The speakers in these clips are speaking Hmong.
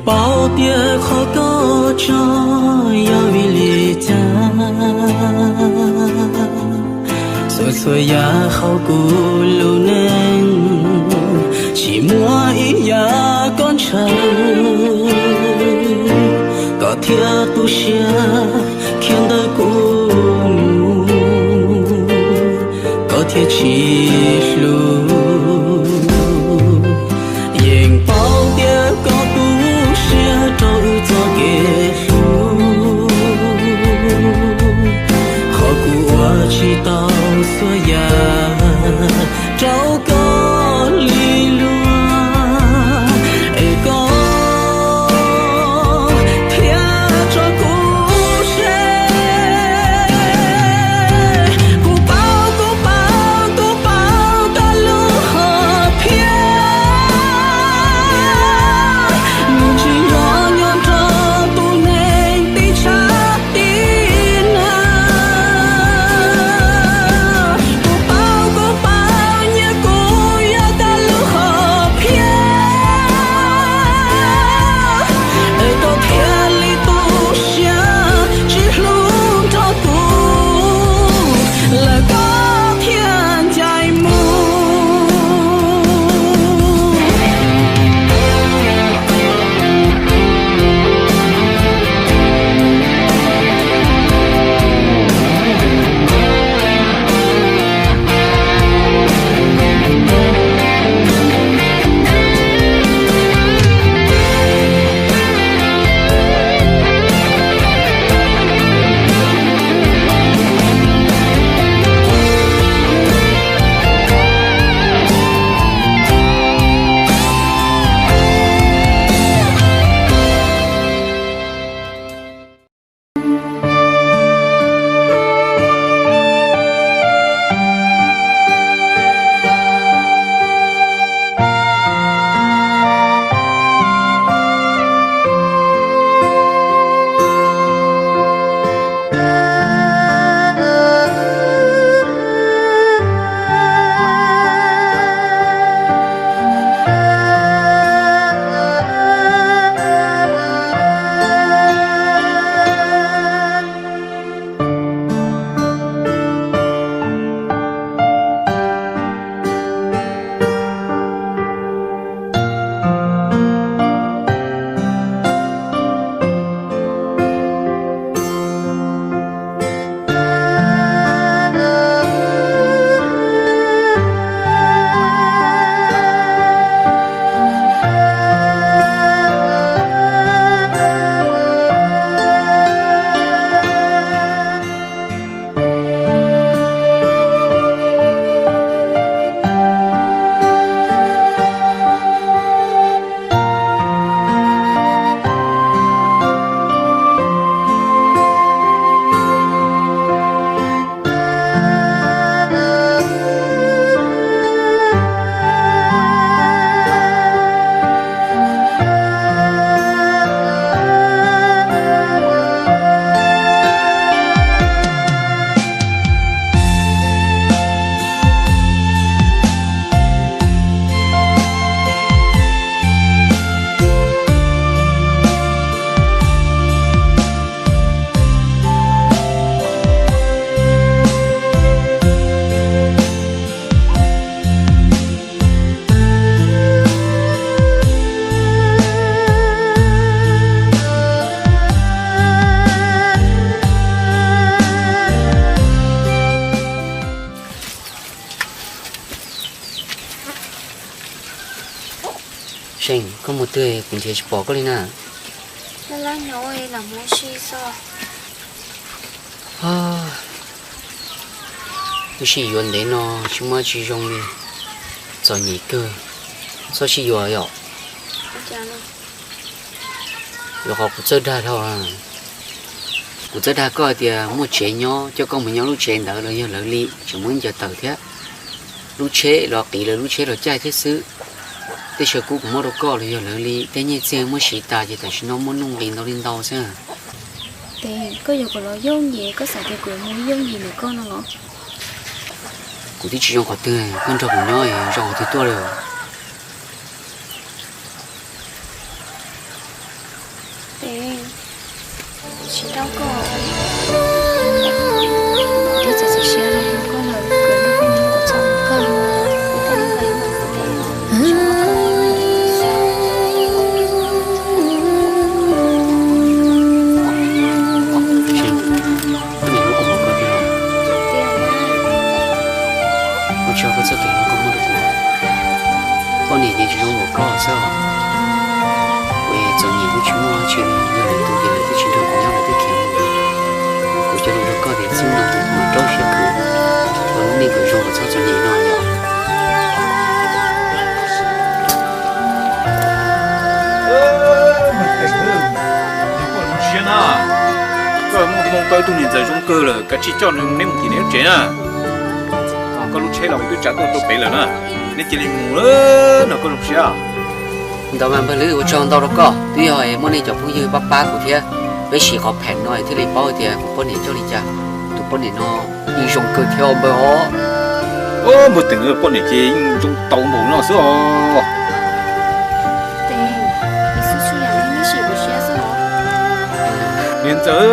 Paub tias qhov koj tso yog vim li cas, txhua txhua yam hauv kuv lub neej, tsis muaj ib yam koj ntshaw, koj thiaj tu siab khiav ntawm kuv mus, koj thiaj tsis hlub. Yeej paub tias koj tu siab rau wb txoj kev hlub, qhov kuv ua tsis tau txhua yam rau koj li luag, es koj thiaj tso kuv tseg. Kuv paub, kuv paub, kuv paub koj lub hom phiaj, nws tsis yog nyob nrog tus neeg tib tshab tib nag. Kuv paub, kuv paub, nyiaj kuv yog koj lub hom phiaj, es koj thiaj li tu siab tsis hlub nrog kuv lawm, koj thiaj ncaim mus. Seej, koj mus twg kuv nrhiav tsis pom koj li na. Laj laj nyob lam mus ua si xwb. Wb sib yuav ntev no tsis muaj tsis zoo li, txom nyem kawg, txhob sib yuav yom. Rau qhov kuv txawj dag dhau. Kuv txawj dag koj hais tias muaj tsev nyob coj koj mus nyob lub tsev ntawd los yog lawv li, tseem muaj ib ncaws tawm thiab. Lub tsheb los qiv lawv lub tsheb los caij thiab xwb. Tej tshav kub kuv muab rau koj los yog lawv li, tej nyiaj txiag muab siv tas ces tam sim no muaj nuj nqis ntau li ntau xwb. Ces koj yuav kuv los yooj yim, koj xav tias kuv yuav mus yooj yim ntawm koj no los? Kuv twb tsis zoo qhov twg, koj nrog kuv nyob es zoo qhov twg tuaj li. Tsis tau koj, twb txawm txawm siab los rau koj lawm, kuv twb txhob ua koj li, kuv twb ua koj li mas kuv twb. Koj niam hlub kuv npaum koj thiab os. Ua tsaug koj txoj kev hlub koj muab rau kuv. Poj niam ces tsis zoo npaum koj xwb os. Kuv txom nyem twb tsis muaj dab tsi li, yog lwm tus ces lawv twb tsis nrog kuv nyob, lawv twb khiav mus. Kuv cog lus rau koj tias txij no mus kuv mam rau siab khwv, ua lub neej kom zoo kom txhob txom nyem no yom. Koj muaj hmoo tau ib tug niam ntxawm zoo kawg lawm, kav tsij coj neb mus tim neb lub tsev na. Koj lub tsheb los kuv twb tsav tuaj rau pem lawm na, neb cia li mus no koj zoo siab. Ntawd mas npawg Lwm, ua tsaug ntau rau koj, twb yog muaj nej cov phooj ywg pab pab kuv thiab, peb sim qhov pheem no thiaj li paub tias kuv poj niam coj li cas. Tus poj niam no yeej zoo kawg thiab npawg os. Npawg Teem, poj niam ces yeej zoo tau npaum no xwb os. Niam ntxawm,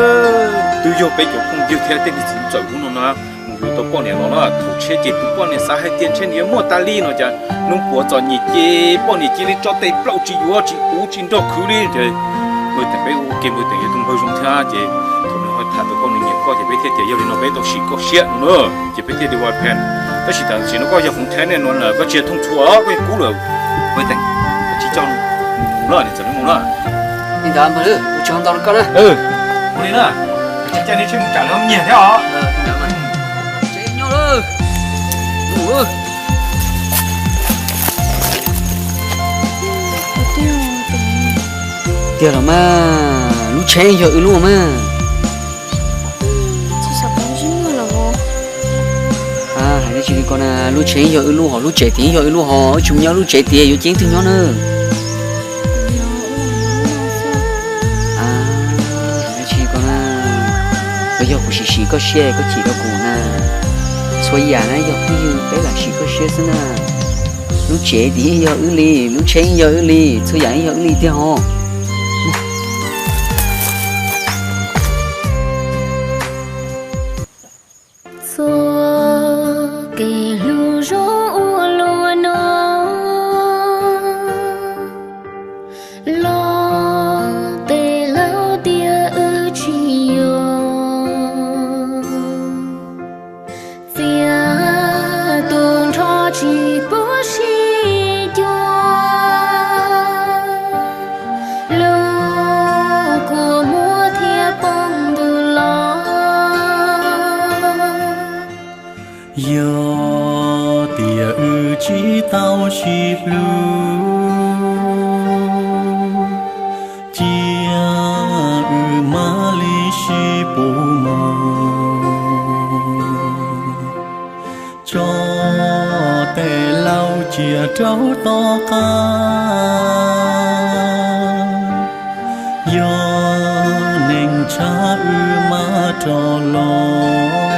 twb yog peb cov phooj ywg thiab tej niag txiv ntxawm hnub no na, mus yuav tau poj niam los na, thaum ntshe ces tus poj niam xav hais tias ntshe nws yuav muaj tas li no cas hnub puav txom nyem ces poj niam cia li tso tes plaub tsis yuav tsis ua tsis nrog khwv li ces npawg Teem, peb ua ke npawg Teem yog tus npawg zoo thiab ces thaum nws ho tham tau koj nws nyiam koj ces peb thiaj tias yog li no peb tau sim koj siab no na, ces peb thiaj li ua pheem. Tab sis tam sim no koj yog hmoov thab nej no lawm koj tsis yog thooj txhua koj yog kub lawm. Npawg Teem, tsis coj mus lawm, niam ntxawm mus lawm. Li ntawd npawg Lwm, ua tsaug ntau rau koj na. Ua li na, caij nej tsheb mus tsam lawv nyiag thiab os. Tiag los mas, lub tsheb yog wb lub mas. Hais dab tsi li ko na, lub tsheb yog wb lub hos lub tsev tid yog wb lub hos, wb tsis mus nyob lub tsev tid yuav cia leej twg nyob na. Hais dab tsi li ko na, koj yog kuv sim sim koj siab koj chim rau kuv na. Txhua yam na yog phooj ywg peb lam sim koj siab xwb na. Lub tsev tid yeej yog wb li, lub tsheb yeej yog wb li, txhua yam yeej yog wb li tiag hos. Txoj kev hlub zoo ua luaj no, los tes laus tias wb tsis yuav. Txias tus nrho tsis pub sib cuag, lub kua muag thiaj poob ntws los. Yog tias wb tsis tau sib hlub, cia wb mam li sib pub mus. Tso tes laus cia rau tom qab, yog neeg tshav wb mam rov los.